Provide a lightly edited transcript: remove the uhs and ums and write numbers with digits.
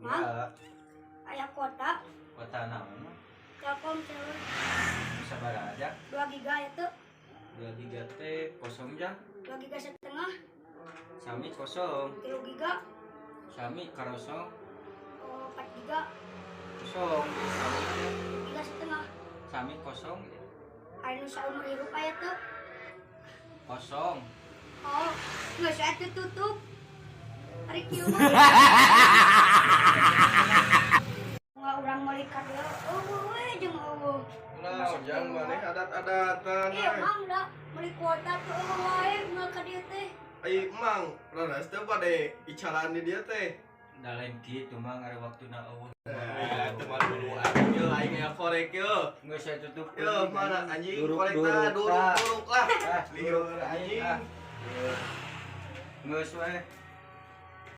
Mang. Ya, Aya kuota? Kuota naon, Mang? Telkomsel. Bisa bara aja. 2 giga itu. 2 giga teh kosong ja. 2 giga setengah. Sami kosong. 3 giga. Sami karosong. Oh, 4 giga. Kosong. Sami teh. Giga setengah. Sami kosong. Aya nu saumur hirup aya teu? Kosong. Oh, geus atuh tutup. Hari kieu mah. Nggak urang meuli ka dieu. Eueuh we jeung eueuh. Nah, ujang maneh adat-adatan. Iya, we. Mang, da meuli kuota tuh eueuh wae nggak ka dieu teh. Ai Mang, raras teh pada icalan di dia teh. Da lain kitu, Mang, ari waktuna euweuh. Eh, teman dulu anjing ye, aing aya korek ye. Geus saya tutup. Ye, mana anjing korek tah duruk-duruk lah. Ah, Lieur anjing. Ah. Geus we.